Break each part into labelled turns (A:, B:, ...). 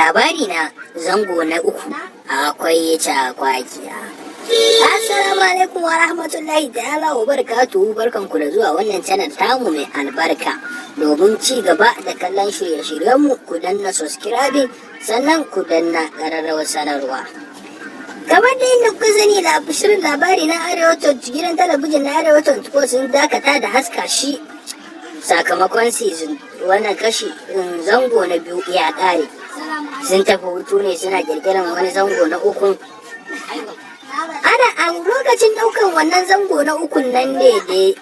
A: Labari na zango na uku, akwai cakwakiya. Assalamu alaikum wa rahmatullahi ta'ala wa barakatuhu. Barkanku da zuwa wannan channel tamu mai albarka. Domin ci gaba da kallon shirye-shiryenmu, ku danna subscribing, sannan ku danna ƙararrawar sanarwa. Kamar da yadda kuka sani, shirin Labari na Arewa, gidan talabijin na Arewa 24 sun dakata da haska shi sakamakon season wannan kashi zango na biyu ya ƙare. Sun tafi hutu ne, suna kirkiran wani zango na uku. Ana a lokacin daukan wannan zango na ukun nan ne dai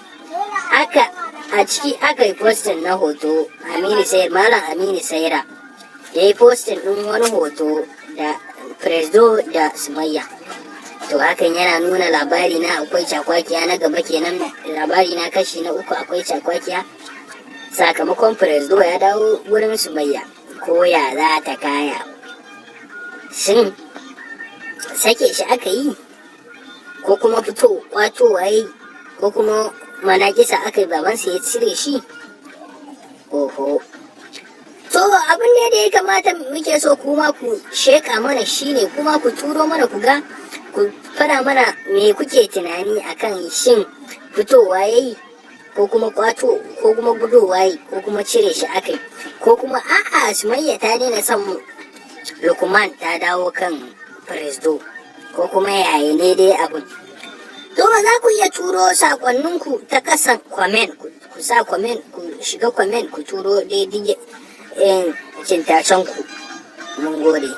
A: aka a ciki aka yi posting na hoto Aminu Sayar, Malam Aminu Saira ya yi posting din wani hoto da Presdo da Sumayya. To, hakan yana nuna Labari na akwai cakwakiya na gaba kenan. Labari na kashi na uku akwai cakwakiya, sakamakon Presdo ya dawo wurin Sumayya. Ko ya za ta kaya? Shin sake shi aka yi, ko kuma fito kwato waye, ko kuma manakisa aka yi babansa ya cire shi? Oho. To, abin ne da ya kamata muke so kuma ku sheka mana shine kuma ku turo mana, ku ga, ku fara mana me kuke tunani akan shin fitowa yayi, ko kuma kwato, ko kuma gudowa yi, ko kuma cire shi aka yi, ko kuma a'a, Sumayya ta daina son Lukman ta dawo kan Presdo, ko kuma yaya ne dai abin? To, ba za ku iya turo sakonninku ta kasan comment, ku sa comment, ku shiga comment, ku turo daidai kintacen ku. Mun gode.